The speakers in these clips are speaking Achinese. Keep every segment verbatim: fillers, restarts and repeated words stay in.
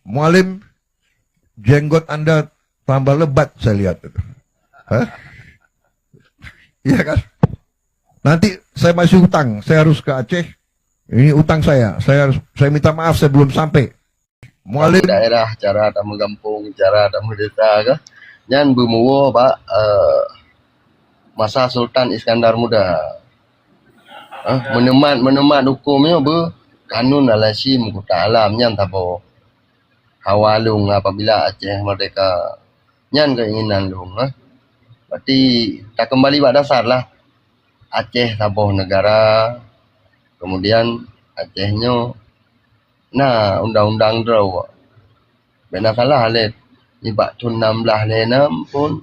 Mualim, jenggot Anda tambah lebat saya lihat itu. Hah? Iya kan? Nanti saya masih utang, saya harus ke Aceh. Ini utang saya, saya harus, saya minta maaf, saya belum sampai. Mualim. Daerah, cara tameugampông, cara tameudesa kah? Nyan beumuwoe bak, eh, masa Sultan Iskandar Muda. Eh, meuneumat, meuneumat huköm nyoe beu kanun al-Hasyim kota alam nyan saboh. Hawa lôn apabila Aceh merdeka. Nyan keinginan lôn, eh. Berarti takeumbali bak dasar lah. Aceh saboh negara, kemudian Aceh nyoe na undang-undang droe. Bèk na salah lé, nibak thon enam belas lhèe enam pun,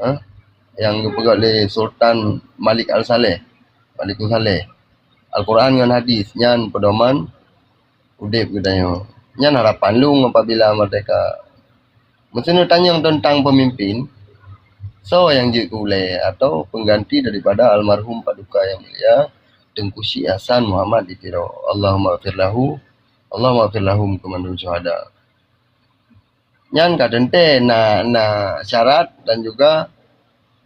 eh, nyang geupeugöt lé Sultan Malik Al-Saleh, Malikus Saleh. Al-Quran ngon hadis nyan peudoman udép geutanyoe. Nyan harapan lôn apabila merdeka. Meuseuneuk tanyong teuntang peumimpin, soe nyang jeuet keu ulèe atau pengganti daripada almarhum Paduka Yang Mulia Teungku Syik Hasan Muhammad di Tiro. Allahumma ighfir lahu, Allahumma ighfir lahum keu mandum syuhada. Nyan ka teuntèe na, na syarat dan juga,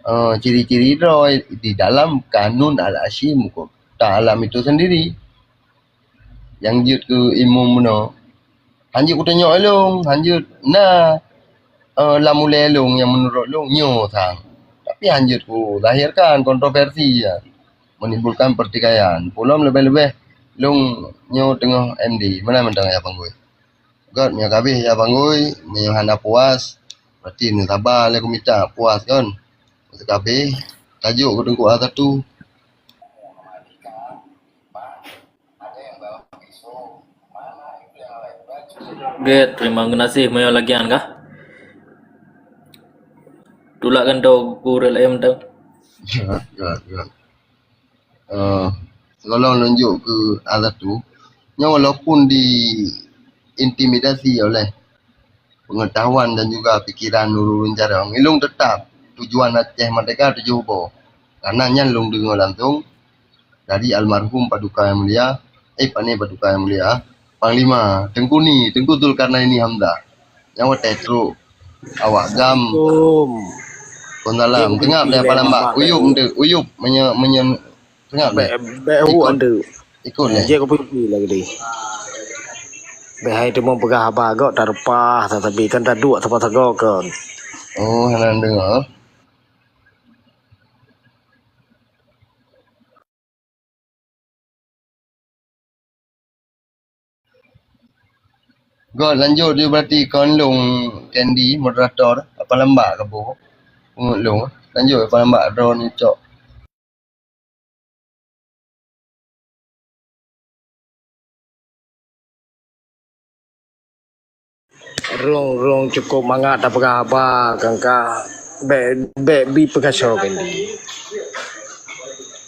eh, ciri-ciri droe di dalam kanun al-Hasyim kota alam itu sendiri. Nyang jeuet keu imum bunoe. Han jeuet kutunyok lôn, han jeuet na, eh, lam ulèe lôn nyang meunurot lôn nyoe sang. Tapi han jeuet kulahirkan kontroversi ya, menimbulkan pertikaian. Pulom leubeh-leubeh lôn nyoe teungoh M D. Meunan mantong ya Panggui. Göt, meunyoe ka abéh ya Panggui, meunyoe hana puas, berarti neusaba lé kumita puas kon. Meunyoe ka abéh, tajok keu Teungku A satu. Oke, terima kasih. Meunyoe lagèe nyan kah? Tulak kan tau ku real M tau. Ya, ya, ya. Eh, sigohlom lôn jok keu A satu. Nyoe walaupun diintimidasi oleh pengetahuan dan juga pikiran ureueng-ureueng carông, ilông teutap tujuan Aceh Merdeka tujoh boh. Karena nyan lôn deungoe langsung dari almarhum Paduka Yang Mulia, eh, pane Paduka Yang Mulia, Panglima Teungku Ni, Teungku Zulkarnaini Hamzah. Nyang watèe trok awak GAM. Assalamualaikum. Waalaikumsalam. Teungku Teungap Ni dari Palembang. Uyup nteuk, uyup meunyo-, meunyo-, Teungap deh. Bèk, bèk huwok nteuk. Ikot deh. Jeuet keu pipi lagèe tadi. Bèk hai teuma peugah haba gok tareupah, tatabi kan taduek saboh sagoe kon. Oh, hana deungoe. Göt, lanjut di berarti kon lôn Candy, moderator, apa lambak kaboh. Pungut lôn. Lanjut apa lambak droe neucok. Rung, rung cukup mangat tapeugah haba, kan ka bèk, bèk bi peukaso Candy.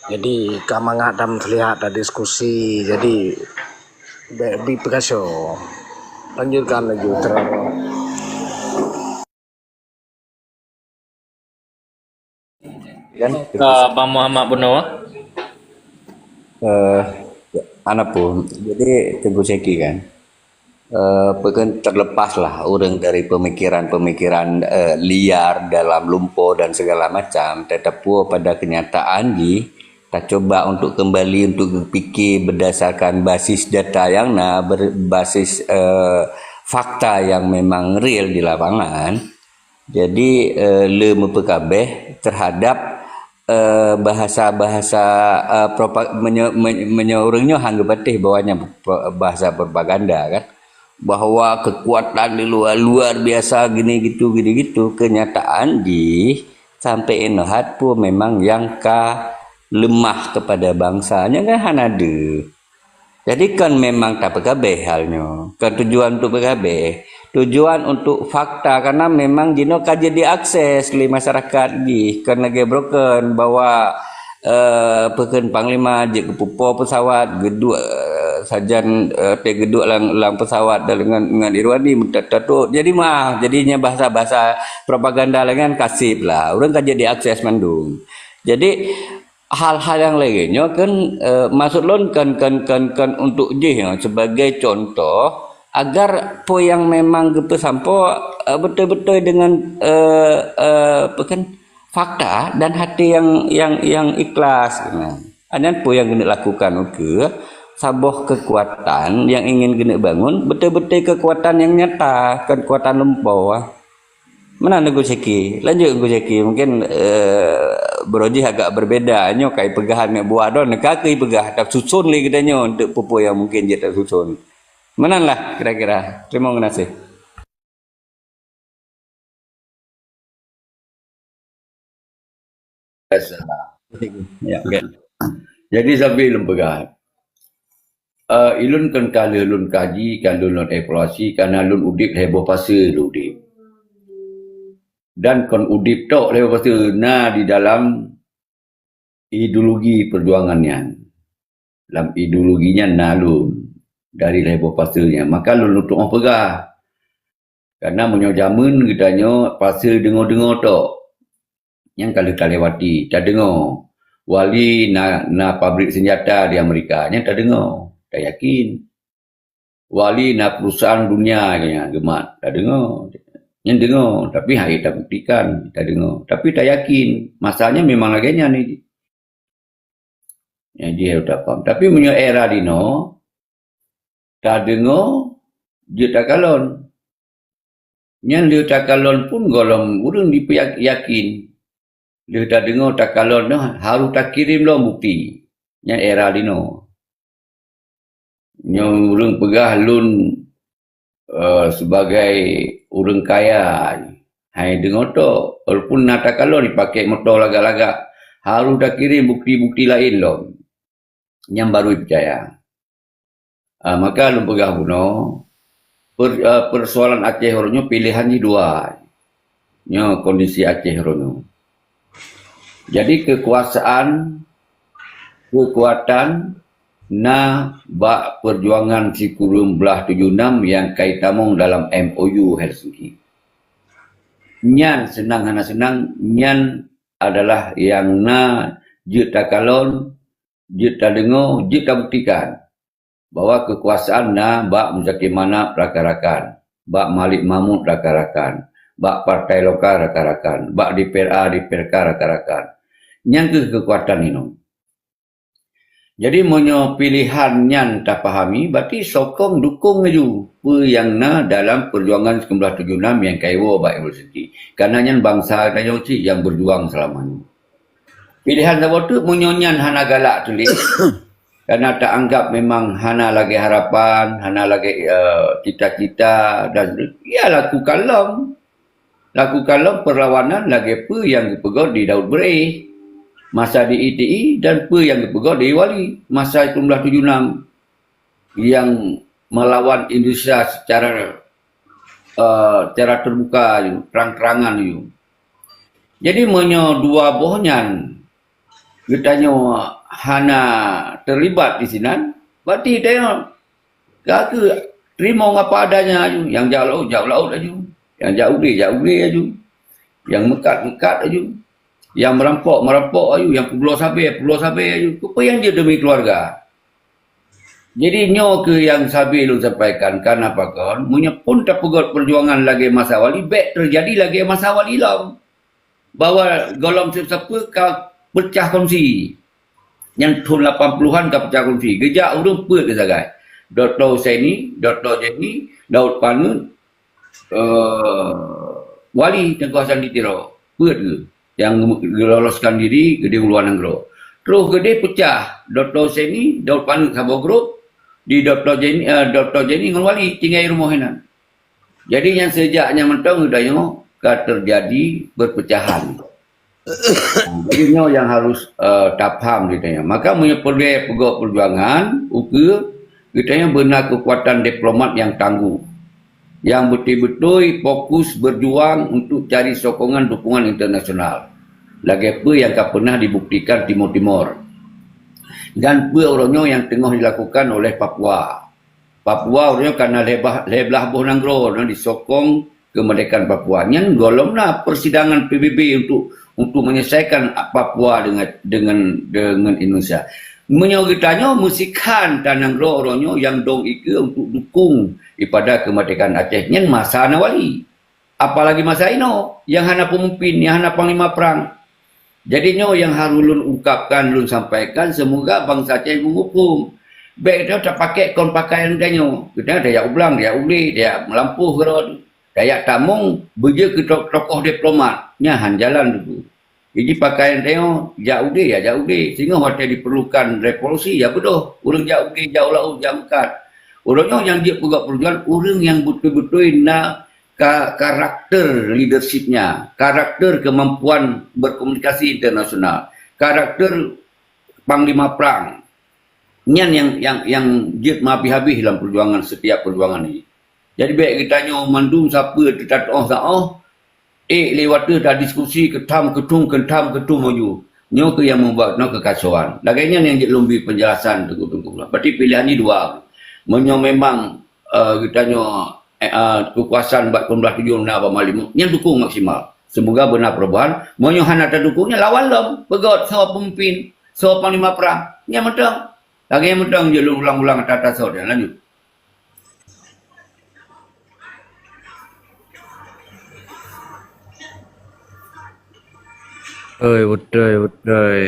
Jadi ka mangat dan meulihat tadiskusi, jadi bèk bi peukaso. Lanjutkan laju, terang. Kan? Ka Bang Muhammad bunoe. Eh, hana peue. Jadi, Teungku Syeki kan, eh, peue kan terlepaslah ureueng dari pemikiran-pemikiran, eh, liar dalam lumpo dan segala macam, tetapi pada kenyataan jih, tacoba untuk kembali untuk berpikir berdasarkan basis data yang na, berbasis, eh, fakta yang memang real di lapangan. Jadi, eh, le meupeukabeh terhadap, eh, bahasa-bahasa, eh, propa-, menyo-, men-, meunyoe ureueng nyoe han geupatéh bahwa nyan pro-, bahasa propaganda kan, bahwa kekuatan di luar luar biasa gini gitu, gini gitu. Kenyataan jih sampai inoe hat pun memang nyang ka lemah kepada bangsa nyan kan hana deuh. Jadi kan memang tapeukabeh hal nyoe, kan tujuan untuk peukabeh. Tujuan untuk fakta, karena memang jinoe ka jadi akses lé masyarakat jih, kan lagèe broken bahwa, eh, peue kheun panglima jeuet keu pupo pesawat, geuduek, eh, sajan, eh, teuh geuduek lam, lam pesawat dan dengan, dengan Irwandi meutat-tat. Jadi mah, jadinya bahasa-bahasa propaganda lagèe nyan kasib lah. Ureueng ka jadi akses mandum. Jadi, hal-hal nyang lagèe nyoe kan, eh, maksud lôn kan, kan, kan, kan untuk jih, ya, sebagai contoh Agar peue nyang memang geupeusampoe, eh, beutôi-beutôi deungon, eh, eh, apa kan, fakta dan hati yang, yang, yang ikhlas. Nyan peue nyang keuneuk lakukan ukeue saboh keukuatan nyang ingin keuneuk bangun, beutôi-beutôi keukuatan nyang nyata, kon keukuatan lumpoe. Meunan Teungku Syeki. Lanjut Teungku Syeki. Mungkin, eh, bro jih agak berbeda. Nyoe kai peugah aneuk buah droen, ka keuh peugah, tasuson lé geutanyoe untuk peue-peue nyang mungkin jeuet tasuson. Meunan lah kira-kira. Terima kasih. Ya, oke. Jadi sambil lôn peugah. Eh, ilôn kon ka lheueh lôn kaji, ka lheueh lôn evaluasi, karena lôn udeb lhèe boh fase lôn udeb. Dan kon udeb tok lhèe boh fase, na di dalam ideologi perjuangan nyan. Lam ideologi nyan na lôn dari lhèe boh fase nyan. Maka lôn tutoe peugah. Karena meunyoe jameun geutanyoe fase deungoe-deungoe tok. Nyang ka lheueh talewati, tadeungoe. Wali na, na pabrik senjata di Amerika, nyan tadeungoe, tayakin. Wali na perusahaan dunia nyan geumat, tadeungoe. Nyan deungoe, tapi han ék tabuktikan, tadeungoe. Tapi tayakin, masanya memang lagèe nyan ni. Nyang jih harôh tapaham. Tapi meunyoe era dinoe, tadeungoe, jeuet takalon. Nyan lheueh takalon pun gohlom ureueng jipeuyak-, yakin. Lheueh tadeungoe takalon nyoe harôh takirém lom bukti. Nyan era dinoe. Nyoe ureueng peugah lôn, eh, sebagai ureueng kaya, hai deungoe tok. Walaupun na takalon jipakèk moto lagak-lagak, harôh takirém bukti-bukti laén lom. Nyan baru jipeucaya. Ah, maka lôn peugah bunoe, per-, ah, persoalan Aceh uroe nyoe pilehan jih dua. Nyoe kondisi Aceh uroe nyoe. Jadi kekuasaan, kekuatan na bak perjuangan sikureueng blah tujoh nam nyang ka itamong dalam M O U Helsinki. Nyan seunang hana seunang, nyan adalah nyang na jeuet takalon, jeuet tadeungoe, jeuet tabuktikan bahwa kekuasaan na bak Muzakir Manaf rakan-rakan, bak Malik Mahmud rakan-rakan, bak partai lokal rakan-rakan, bak D P R A, D P R K rakan-rakan. Nyan keuh kekuatan inoe. Jadi, meunyoe pilehan nyan tapahami, berarti sokong dukong laju peue nyang na dalam perjuangan sikureueng blah tujoh nam nyang ka iwoe bak Ibu Siti. Karena nyan bansa tanyoe cit nyang berjuang selama nyoe. Pilehan saboh teuk meunyoe nyan hana galak tuléh, karena taanggap memang hana lagèe harapan, hana lagèe, eh, cita-cita dan ya lakukan lom. Lakukan lom perlawanan lagèe peue nyang geupeugöt di Daud Beuréh masa di I T I dan peue nyang geupeugöt di Wali masa sikureueng blah tujoh nam nyang melawan Indonesia secara, eh, secara terbuka aju, terang-terangan aju. Jadi meunyoe dua boh nyan geutanyoe hana terlibat di sinan, berarti tanyoe ka keuh teurimong apa adanya aju, nyang jak laôt, jak laôt aju, nyang jak udé, jak udé aju, nyang meukat, meukat aju, nyang meurampok, meurampok aju, nyang peubloe sabé, peubloe sabé aju. Keupeue nyang jeuet demi keuluwarga? Jadi nyoe keuh nyang sabe lôn sampaikan, kana pakon, meunyoe pun tapeugöt peujuangan lagèe masa Wali, bèk teujadi lagèe masa Wali lom. Bahwa gohlom sapeue ka peucah kongsi. Nyang thon lapan puluhan ka peucah kongsi. Geujak ureueng peuet geusagai. Dokto Husaini, Dokto Zaini, Daud Panut, eh, Wali Teungku Hasan di Tiro. Peuet geuh. Nyang geuloloskan diri geudeh u luwa nanggroe. Troh geudeh peucah. Dokto Husaini, Daud Panut saboh grup. Di Dokto Zaini, eh, Dokto Zaini ngon Wali tinggai rumoh inan. Jadi, nyang seujak nyan mantong geutanyoe ka teujadi perpecahan. Jadi, nyoe nyang harus, eh, tapham geutanyoe. Maka, meunyoe peureulèe peugöt peujuangan, ukeue, geutanyoe beuna keukuatan diplomat nyang tangguh, nyang beutôi-beutôi fokus berjuang untuk cari sokongan dukungan internasional, lagèe peue nyang ka peunah dibuktikan Timor Timor dan peue uroe nyoe nyang teungoh dilakukan oleh Papua. Papua uroe nyoe kana lhèe bah-, lhèe blaih boh nanggroe nyang disokong keumeurdekaan Papua. Nyan gohlom na persidangan P B B untuk, untuk menyelesaikan Papua dengan, dengan, dengan Indonesia. Meunyoe geutanyoe meusikhan tanang droe uroe nyoe nyang dong ikeue untuk dukung ipada keumeurdekaan Aceh nyan masa na wali. Apalagi masa inoe nyang hana peumimpin, nyang hana panglima prang. Jadi nyoe nyang harôh lôn ungkapkan, lôn sampaikan, seumoga bansa Aceh meuhuköm. Bék geutanyoe tapakèk kon pakaian geutanyoe. Geutanyoe tajak u blang, tajak u glé, tajak meulampôh keudroe, tajak tamong, beujeuet keu to-, tokoh diplomat. Nyan han jalan teungku. Jadi pakaian tanyoe jak u glé, ya jak u glé. Singoh watèe diperlukan revolusi, ya beudôh. Ureueng jak u glé, jak u laôt, jak meukat. Ureueng nyoe nyang jeuet peugöt peujuangan, ureueng nyang beutôi-beutôi na ka-, karakter leadership-nya, karakter kemampuan berkomunikasi internasional, karakter panglima prang. Nyan nyang, nyang, nyang jeuet meuhabéh-habéh lam peujuangan, setiap peujuangan nyoe. Jadi bék geutanyoe mandum sapeue teutateuoh saoh, ék lé watèe tadiskusi keutham keuthum, keutham keuthum maju. Nyoe keuh nyang meubuat nyoe keukacauan. Lagèe nyan nyang jeuet lôn bri penjelasan teungku-teungku. Berarti pilihan jih dua. Meunyoe memang, eh, geutanyoe, eh, eh, keukuasaan bak delapan belas tujoh na bak malam, nyan dukung maksimal. Seumoga beuna perubahan. Meunyoe hana tadukung, nyan lawan lom. Peugöt soe peumimpin, soe panglima prang. Nyan mantong. Lagèe nyan mantong jeuet lôn ulang-ulang ata-ata soe nyan. Lanjut. Oi, beutôi, beutôi.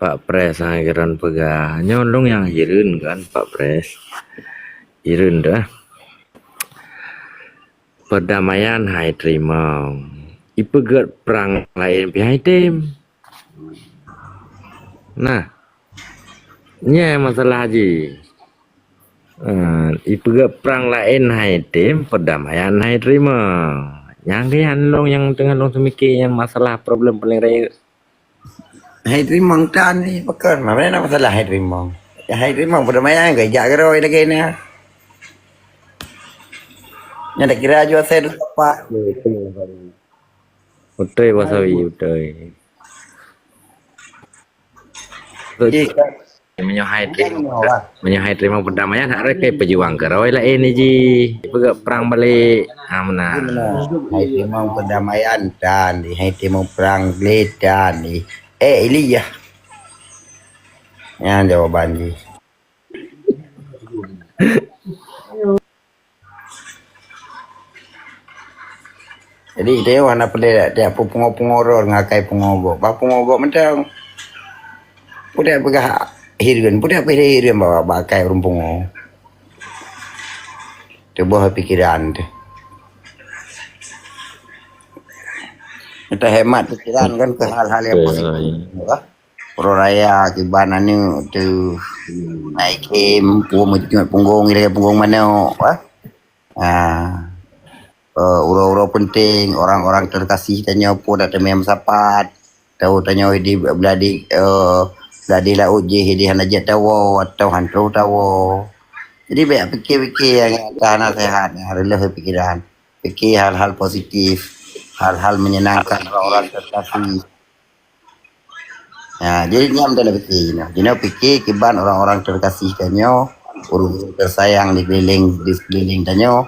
Pak Pres, ha, keuran peugah. Nyoe lôn nyang hireuen kan, Pak Pres. Hireuen dah. Perdamaian hai teurimong. Ipeugöt prang laén pih hai tem. Nah, nyan masalah jih. Ah, ipeugöt prang laén hai tem, perdamaian hai teurimong. Nyang keuh nyan lôn nyang teungoh lôn seumiké nyan masalah problem paleng rayeuk. Hai teurimong tan ni, pakon? Mana masalah hai teurimong? Hai teurimong perdamaian ke jak keudroe lagèe nyan. Nyan dak kira jua saya dulu, Pak. Beutôi, Bosawi, beutôi. Jadi, meunyoe hai teurimong, meunyoe hai teurimong perdamaian, hak rakyat peujuang keudroe laén jih. Peugöt prang balek. Ha, meunan. Hai teurimong perdamaian tan, hai teurimong prang glé tan. Eh, Iliyah. Nyan jawaban jih. Jadi, dia hana peudeh tiap pungo-pungo rot ngakai pungo gok. Bah pungo gok mantong. Peudeh peugah hireuen, peudeh peugah hireuen bak, bak akai ureueng pungo. Teuboh pikiran teuh. Kita hemat pikiran kan ke hal-hal yang positif. Uroe raya kiban aneuk teuh, na ikhém, puwoe meucut punggong ilèe punggong manok, ah. Ah. Eh, uroe-uroe penting, orang-orang terkasih tanyoe pun dak teumé meusapat. Tau tanyoe di beuladi, eh, beuladi laôt jih di hana jeuet tawoe atau han troh tawoe. Jadi bèk pike-pike nyang ka hana sehat, nyang reuloh pikiran. Pike hal-hal positif, hal-hal menyenangkan orang-orang terkasih. Ha, jadi nyan meunan pike jinoe. Jinoe pike kiban orang-orang terkasih tanyoe, ureueng tersayang di keliling, di sekeliling tanyoe,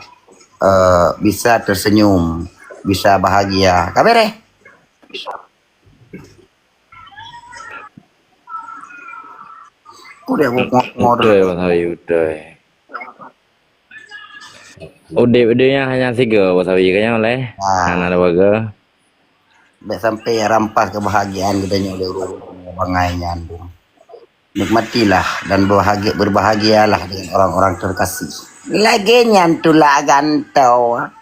eh, bisa tersenyum, bisa bahagia. Ka beres. Udah, mau, mau, mau. Beutôi, Bang Sawi, beutôi. Udép-udép nyan hanya sigoe, Bang Sawi, kan nyan lé? Ah. Hana dua goe. Bèk sampai rampas kebahagiaan geutanyoe lé ureueng bangai nyan tu. Nikmatilah dan berbahagia, berbahagialah dengan orang-orang terkasih. Lagèe nyan tulak gantoe.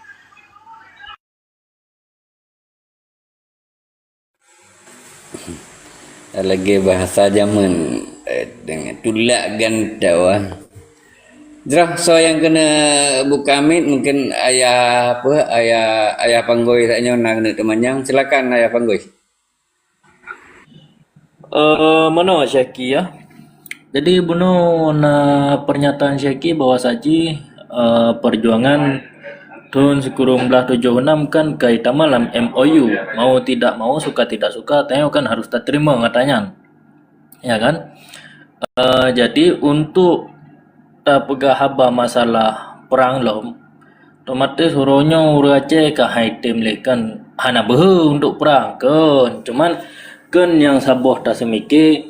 Lagèe bahasa jameun, eh, dengan tulak gantoe, ah. Jroh soe nyang keuneuk buka mic, mungkin Ayah apa, Ayah, Ayah Panggoi saat nyoe na keuneuk teumanyong. Silakan Ayah Panggoi. Eh, meunoe Syaki ya. Jadi bunoe na pernyataan Syaki bahwa saji, eh, perjuangan tahun sikureueng blaih tujoh enam kan ka itamah lam M O U. Mau tidak mau, suka tidak suka, tanyoe kan harus tateurimong ata nyan. Ya kan? Eh, jadi untuk tapeugah haba masalah prang lom, otomatis uroe nyoe ureueng Aceh ka hai tem lé kan hana beuhe untuk prang, kon. Cuman kon nyang saboh taseumiké,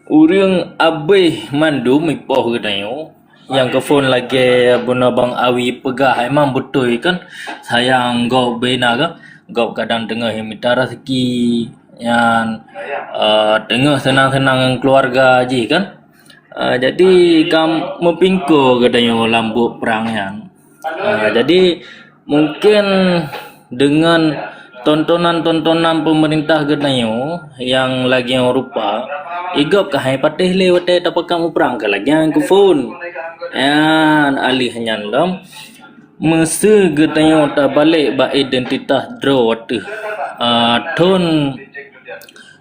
Ureuëng abéh mandum ipoh geutanyoe nyang keuphon lagée bunoe Bang Awi peugah, emang beutôi kan, sayang gob bina kan, gob kadang teungoh mita raseuki nyan, uh, teungoh seunang-seunang ngon keuluwarga jih kan. Uh, jadi ka meupingko geutanyoe lam buet prang nyan. Uh, jadi mungkin deungon tontonan-tontonan peumeurintah geutanyoe nyang lagée rupa, igob ka hai patéh lé watée tapakam u prang ka lagée nyang keuphon. Nyan alih nyan lom, meuseu geutanyoe tabalek bak identitas droe ateueh, a, thon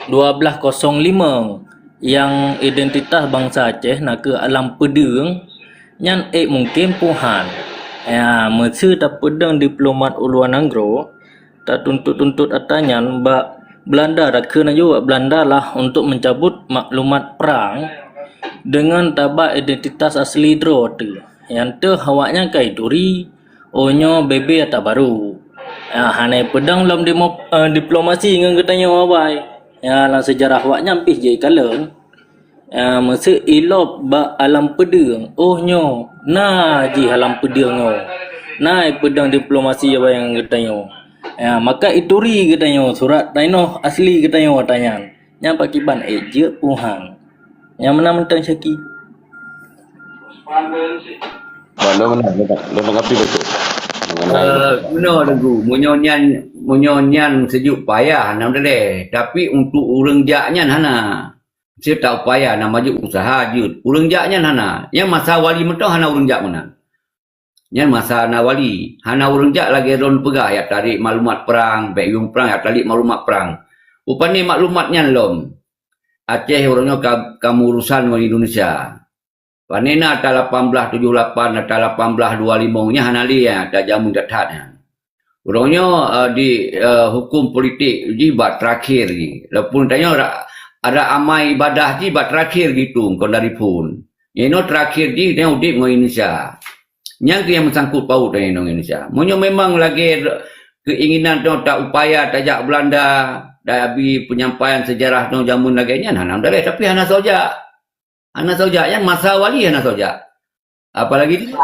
dua blaih kosong lima, nyang identitas bansa Aceh nakeuh alam peudeueng, nyan ék mungken puhan. Ya, meuseu tapeudong diplomat u luwa nanggroe, tatuntut-tuntut atra nyan bak Beulanda, takheun laju bak Beulanda lah untuk meucabut maklumat prang deungon taba identitas asli droe teuh. Nyang teuh awaknyan ka ituri, oh nyoe bebe atra barô. Ah, hana ipeudong lom dimo-, eh, diplomasi ngon geutanyoe awai. Ya, lam seujarah awaknyan pih jeuet kalon. Ah, meuseu ilop bak alam peudeueng, oh nyoe na jih alam peudeueng nyoe. Na ipeudong diplomasi awai ngon geutanyoe. Ah, maka ituri geutanyoe surat tanoh asli geutanyoe atra nyan. Nyan pakiban ék jeuet puhan. Nyang meunan mantong syaki. Bah, lôn meunan, lôn tanggapi beutôi. Mengenai Eh, meunoe Teungku, meunyoe nyan, meunyoe nyan seujeuet payah, alhamdulillah. Tapi untuk ureuëng jak nyan hana. Seutôt payah na maju usaha jeuet. Ureuëng jak nyan hana. Nyang masa wali mantong hana ureuëng jak meunan. Nyan masa na wali. Hana ureuëng jak lagée droen peugah, jak tarék maklumat prang, bék yuem prang, jak tarék maklumat prang. Upani maklumat nyan lom. Aceh ureuëng nyoe ka, ka meuurusan ngon Indonesia. Pane na ata lapan blaih tujoh lapan, ata lapan blaih dua lima nyan hana lé, ata jameun that-that nyan. Uroe nyoe, eh, di, eh, hukum politik jih bak terakhir jih. Walaupun tanyoe ra-, ada amai ibadah jih bak terakhir jih tu, kon dari phon. Inoe terakhir jih tanyoe udeb ngon Indonesia. Nyang keuh nyang meusangkut paut tanyoe ngon Indonesia. Meunyoe memang lagée keinginan tanyoe ta upaya tajak Belanda, dan abi penyampaian sejarah tanyoe jameun lagée nyan, hana meudareh, tapi hana soe jak. Hana soe jak, nyang masa wali hana soe jak. Apalagi tu.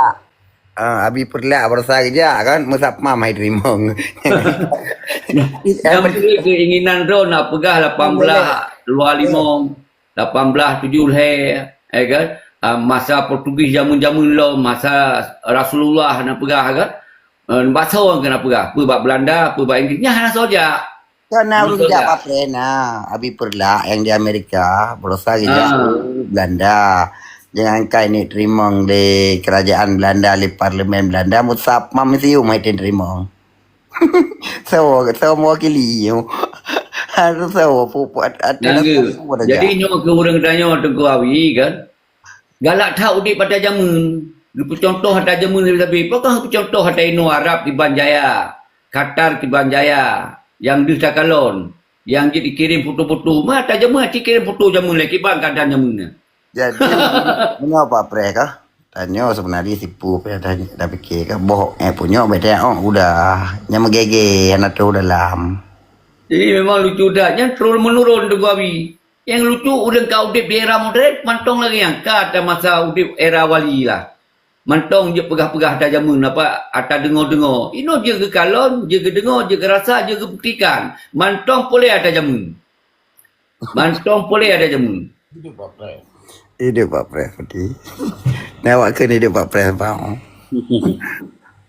Ah, Abi Peureulak baroesa geujak kan, meusapma hai teurimong. Nyang beutôi keinginan droe nak peugah lapan blaih dua lima, lapan blaih tujoh lhèe, ya kan? Ah, masa Portugis jameun-jameun lom, masa Rasulullah nak peugah kan? Eh, bak soe keuneuk peugah? Peue bak Belanda, peue bak Inggris? Nyan hana soe jak. Kan na ureueng jak papreh na, Abi Peureulak nyang di Amerika, baroesa geujak u Belanda. Jangankan ini teurimong lé kerajaan Belanda, lé parlemen Belanda, meusapma misium hai teurimong. Soe, soe mewakili nyoe? Harus soe, pu-, pu-, at-, at-, Nanggu. Jadi nyoe keu ureueng tanyoe Teungku Awi kan, galak that udeb ata jameun. Geupeucuntoh ata jameun sabe-sabe. Pakon geupeucuntoh ata inoe Arab kiban jaya, Qatar kiban jaya, nyang deuh takalon, nyang jeuet jikirém foto-foto. Ma ata jameun, ci kirém foto jameun lé kiban keuadaan jameun nyan. Jadi, meunyoe Pak Preh kah? Tanyoe seubeunajih sipu pih dah, dah pike kah? Boh, eh, punyoe beda, oh, udah. Nyang meugege, hana troh dalam. Jadi, memang lucu that. Nyan troh menurun Teungku Abi. Nyang lucu, ureueng ka udeb di era modern, mantong lagèe nyan ka ata masa udeb era wali lah. Mantong jeuet peugah-peugah ata jameun, apa, ata deungoe-deungoe. Inoe jeuet geukalon, jeuet geudeungoe, jeuet geurasa, jeuet geubuktikan. Mantong puléh ata jameun. Mantong puléh ata jameun. Hidup Pak Preh. Hidup Pak Preh, Putih. Nah, awak kheun hidup Pak Preh, bang.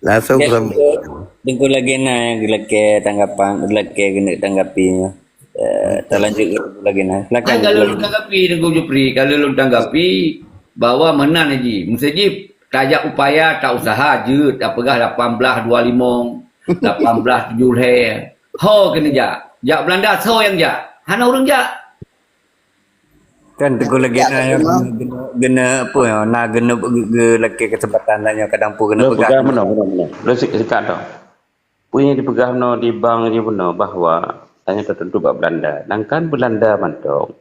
Langsung Teungku, Teungku lagèe na nyang geulakèe tanggapan, geulakèe keuneuk tanggapi nyoe. Eh, talanjut lagèe na. Silakan. Hai, kalau lôn tanggapi, Teungku Jupri, kalau lôn tanggapi, bahwa meunan jih. Meuseu jih tajak upaya, ta usaha jeuet, tapeugah lapan blaih dua lima, lapan blaih tujoh lhèe. Ho keuneuk jak. Jak Belanda, soe nyang jak? Hana ureueng jak. Kan Teungku lagèe na nyang keunoe, keunoe, keunoe apa ya? Na keunoe ge-, ge-, lakèe keuseumpatan tanyoe kadang pun keunoe peugah. Peugah meunoe, meunoe, meunoe. Lôn sik-, sikat tu. Peue nyang jipeugah meunoe di bang jih meunoe bahwa tanyoe teutuntut bak Belanda. Sedangkan Belanda mantong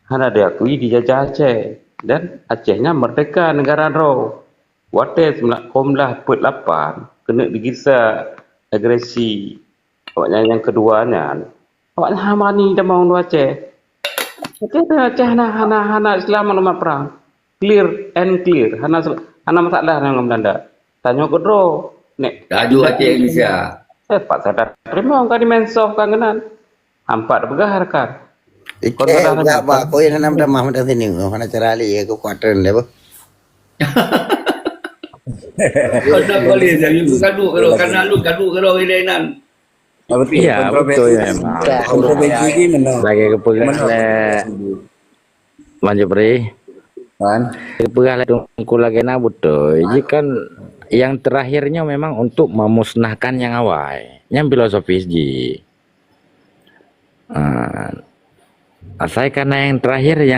hana diakui dijajah Aceh. Dan Aceh nyan merdeka negara droe. Watèe sembilan belas peuet lapan keuneuk digisa agresi awaknyan nyang keudua nyan, awaknyan hana bani tamong u Aceh. Aceh, Aceh hana, hana, hana Islam maklumat perang. Clear and clear. Hana, hana masalah dengan Belanda. Tanyoe keudroe. Nek laju Aceh Indonesia. Eh, paksa that terima ka di Mensos ka keunan. Hampat peugah rakan. Ikei, kon peugah bak, bak, kau yang hana meutamah meutamah sini. Oh, hana cara li ya, kau kuat trend deh, boh. Kau tak boleh jadi kaduk kalau karena lu kaduk kalau ini nan. Iya, betul ya, memang. Kontroversi ini mana? Lagi kepeugah lé Bang Jupri. Kan? Kepeugah lé Teungku lagée na beutôi. Jadi kan yang terakhirnya memang untuk memusnahkan yang awai. Nyang filosofis ji. Ah, asai karena yang terakhir yang